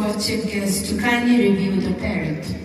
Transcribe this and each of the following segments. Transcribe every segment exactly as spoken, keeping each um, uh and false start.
Chief guest to kindly review the parade.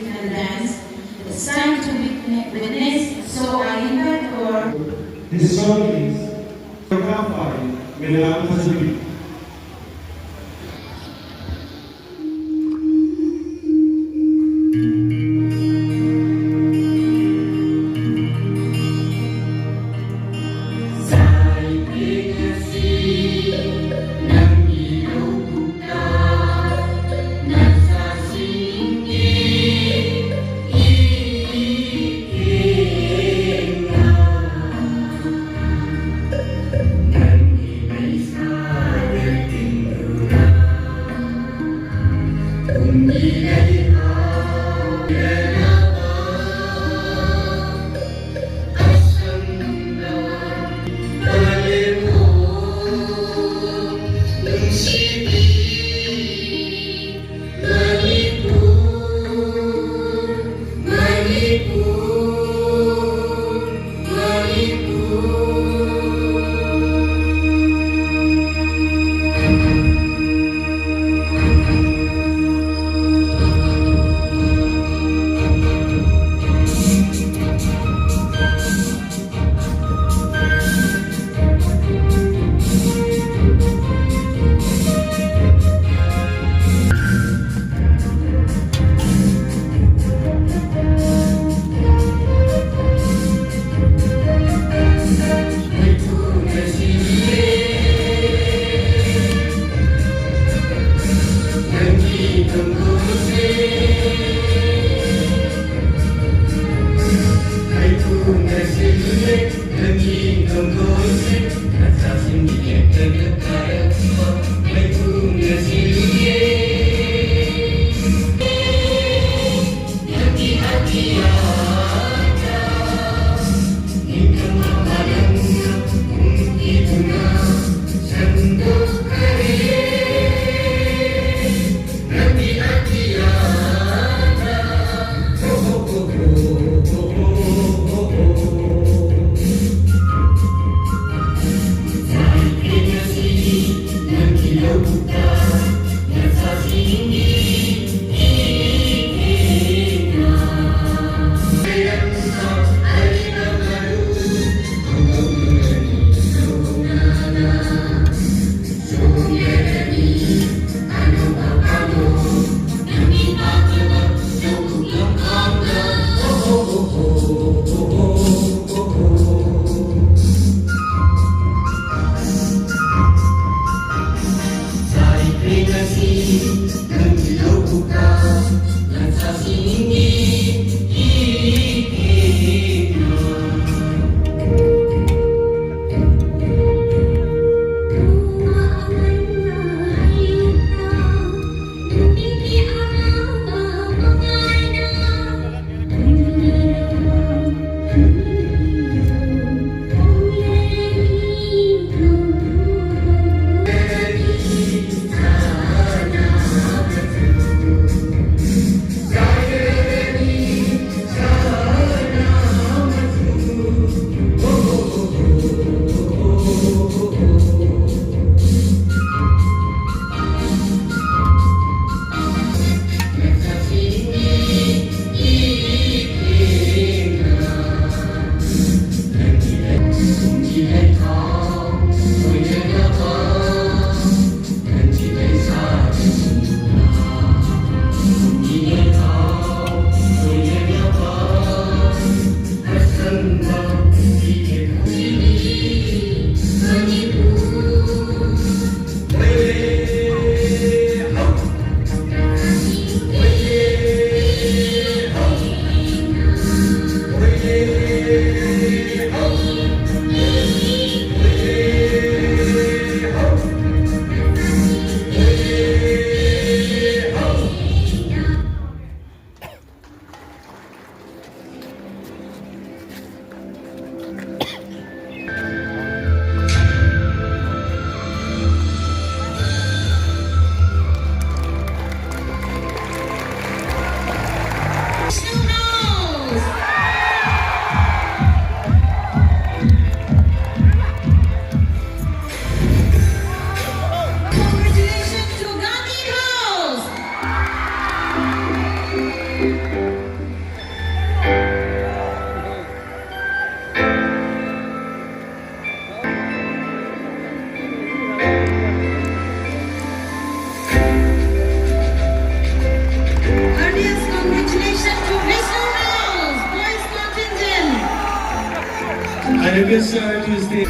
and dance. It's time to witne- witness, so I invite our This song is Kakafai Melang Pacific. Request, uh, to stay.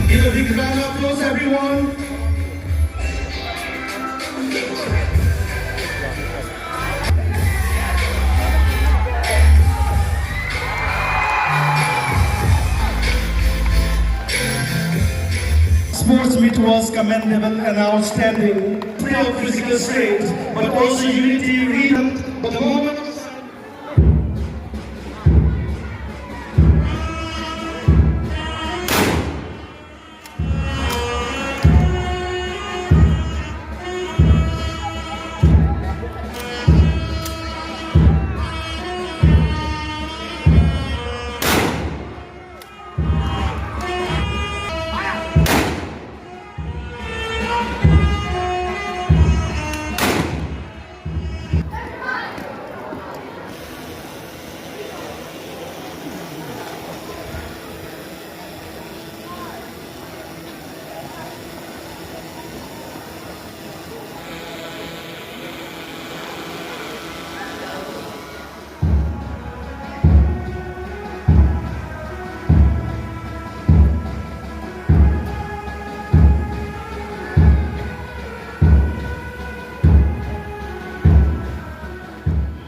Give a big round of applause, everyone. Sports meet was commendable and outstanding. Play of physical strength, but also unity, rhythm, but the moment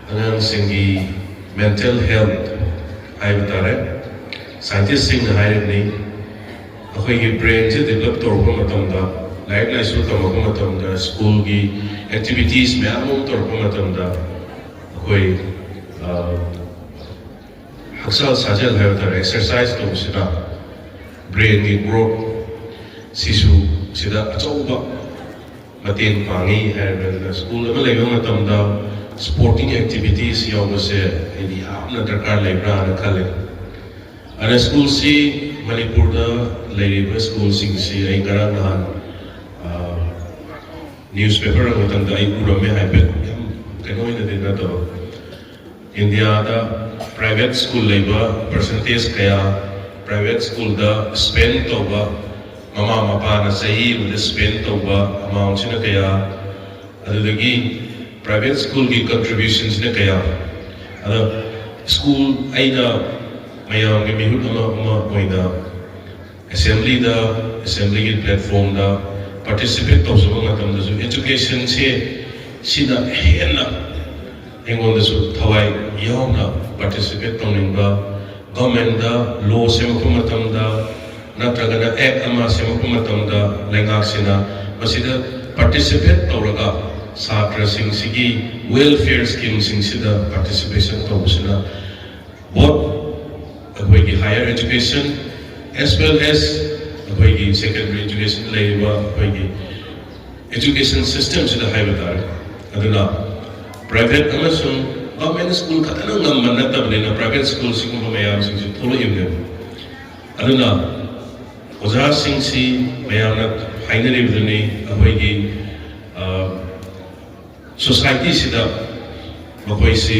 ꯑꯉꯥꯡꯁꯤꯡꯒꯤ mental health ꯍꯥꯏꯕ ꯇꯥꯔꯦ, scientistꯁꯤꯡꯅ ꯍꯥꯏꯔꯤꯕꯅꯤ, ꯑꯩꯈꯣꯏꯒꯤ brainꯁꯦ develop ꯇꯧꯔꯛꯄ ꯃꯇꯝꯗ, ꯂꯥꯏꯔꯤꯛ ꯂꯥꯏꯁꯨ ꯇꯝꯃꯛꯄ ꯃꯇꯝꯗ, ꯁ꯭ꯀꯨꯜꯒꯤ activities ꯃꯌꯥꯝ ꯑꯃ ꯇꯧꯔꯛꯄ ꯃꯇꯝꯗ, ꯑꯩꯈꯣꯏ, ꯑ, ꯍꯛꯆꯥꯡ ꯁꯥꯖꯦꯜ ꯍꯥꯏꯕ ꯇꯥꯔꯦ, exercise ꯇꯧꯕꯁꯤꯅ brainꯒꯤ growth ꯁꯤꯁꯨ ꯁꯤꯗ ꯑꯆꯧꯕ ꯃꯇꯦꯡ ꯄꯥꯡꯉꯤ ꯍꯥꯏꯔꯕꯅꯤꯅ, ꯁ꯭ꯀꯨꯜ ꯑꯃ ꯂꯩꯕ ꯃꯇꯝꯗ sporting activities ꯌꯥꯎꯕꯁꯦ ꯑꯩꯗꯤ ꯌꯥꯝꯅ ꯗꯔꯀꯥꯔ ꯂꯩꯕ꯭ꯔꯥꯅ ꯈꯜꯂꯦ꯫ ꯑꯗ ꯁ꯭ꯀꯨꯜꯁꯤ, ꯃꯅꯤꯄꯨꯔꯗ ꯂꯩꯔꯤꯕ ꯁ꯭ꯀꯨꯜꯁꯤꯡꯁꯤ ꯑꯩ ꯉꯔꯥꯡ ꯅꯍꯥꯟ, ꯑ, newspaper ꯑꯃꯇꯪꯗ ꯑꯩ ꯎꯔꯝꯃꯦ ꯍꯥꯏꯐꯦꯠ, ꯌꯥꯝ ꯀꯩꯅꯣ ꯑꯣꯏꯅꯗꯤ ꯅꯠꯇꯕ꯫ ꯏꯟꯗꯤꯌꯥꯗ private ꯁ꯭ꯀꯨꯜ ꯂꯩꯕ percentage ꯀꯌꯥ, private ꯁ꯭ꯀꯨꯜꯗ spend ꯇꯧꯕ, ꯃꯃꯥ ꯃꯄꯥꯅ ꯆꯍꯤ ꯑꯃꯗ spend ꯇꯧꯕ amountꯁꯤꯅ ꯀꯌꯥ, ꯑꯗꯨꯗꯒꯤ private ꯁ꯭ꯀꯨꯜꯒꯤ contributionꯁꯤꯅ ꯀꯌꯥ, ꯑꯗ ꯁ꯭ꯀꯨꯜ ꯑꯩꯅ ꯃꯌꯥꯝꯒꯤ ꯃꯤꯍꯨꯠ ꯑꯃ ꯑꯃ ꯑꯣꯏꯅ ꯑꯦꯁꯦꯝꯕ꯭ꯂꯤꯗ, ꯑꯦꯁꯦꯝꯕ꯭ꯂꯤꯒꯤ ꯄ꯭ꯂꯦꯠꯐꯣꯝꯗ ꯄꯥꯔꯇꯤꯁꯤꯄꯦꯠ ꯇꯧꯖꯕ ꯃꯇꯝꯗꯁꯨ educationꯁꯦ ꯁꯤꯅ ꯍꯦꯟꯅ ꯑꯩꯉꯣꯟꯗꯁꯨ ꯊꯋꯥꯏ ꯌꯥꯎꯅ ꯄꯥꯔꯇꯤꯁꯤꯄꯦꯠ ꯇꯧꯅꯤꯡꯕ, ꯒꯚꯔꯟꯃꯦꯟꯗ ꯂꯣ ꯁꯦꯝꯃꯛꯄ ꯃꯇꯝꯗ ꯅꯠꯇ꯭ꯔꯒꯅ ꯑꯦꯛ ꯑꯃ ꯁꯦꯝꯃꯛꯄ ꯃꯇꯝꯗ ꯂꯩꯉꯥꯛꯁꯤꯅ ꯃꯁꯤꯗ ꯄꯥꯔꯇꯤꯁꯤꯄꯦꯠ ꯇꯧꯔꯒ ꯁꯥꯇ꯭ꯔꯁꯤꯡꯁꯤꯒꯤ ꯋꯦꯜꯐꯤꯌꯔ ꯁ꯭ꯀꯤꯝꯁꯤꯡꯁꯤꯗ ꯄꯥꯔꯇꯤꯁꯤꯄꯦꯁꯟ ꯇꯧꯕꯁꯤꯅ both ꯑꯩꯈꯣꯏꯒꯤ higher education as well as ꯑꯩꯈꯣꯏꯒꯤ secondary education ꯂꯩꯔꯤꯕ ꯑꯩꯈꯣꯏꯒꯤ education systemꯁꯤꯗ ꯍꯥꯏꯕ ꯇꯥꯔꯦ꯫ ꯑꯗꯨꯅ private ꯑꯃꯁꯨꯡ government school ꯈꯛꯇꯅ ꯉꯝꯕ ꯅꯠꯇꯕꯅꯤꯅ private school ꯁꯤꯒꯨꯝꯕ ꯃꯌꯥꯝꯁꯤꯡꯁꯤ ꯊꯣꯛꯂꯛꯏꯕꯅꯦꯕ꯫ ꯑꯗꯨꯅ ꯑꯣꯖꯥꯁꯤꯡꯁꯤ ꯃꯌꯥꯝꯅ ꯍꯥꯏꯅꯔꯤꯕꯗꯨꯅꯤ, ꯑꯩꯈꯣꯏꯒꯤ societyꯁꯤꯗ ꯃꯈꯣꯏꯁꯤ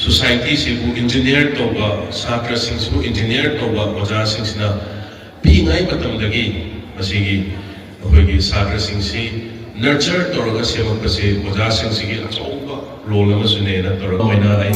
societyꯁꯤꯕꯨ engineer ꯇꯧꯕ, ꯁꯥꯇ꯭ꯔꯁꯤꯡꯁꯤꯕꯨ engineer ꯇꯧꯕ ꯑꯣꯖꯥꯁꯤꯡꯁꯤꯅ ꯄꯤꯛꯏꯉꯩ ꯃꯇꯝꯗꯒꯤ ꯃꯁꯤꯒꯤ ꯑꯩꯈꯣꯏꯒꯤ ꯁꯥꯇ꯭ꯔꯁꯤꯡꯁꯤ nurture ꯇꯧꯔꯒ ꯁꯦꯝꯃꯛꯄꯁꯤ ꯑꯣꯖꯥꯁꯤꯡꯁꯤꯒꯤ ꯑꯆꯧꯕ role ꯑꯃꯁꯨꯅꯦꯅ ꯇꯧꯔꯒ ꯑꯣꯏꯅ ꯑꯩ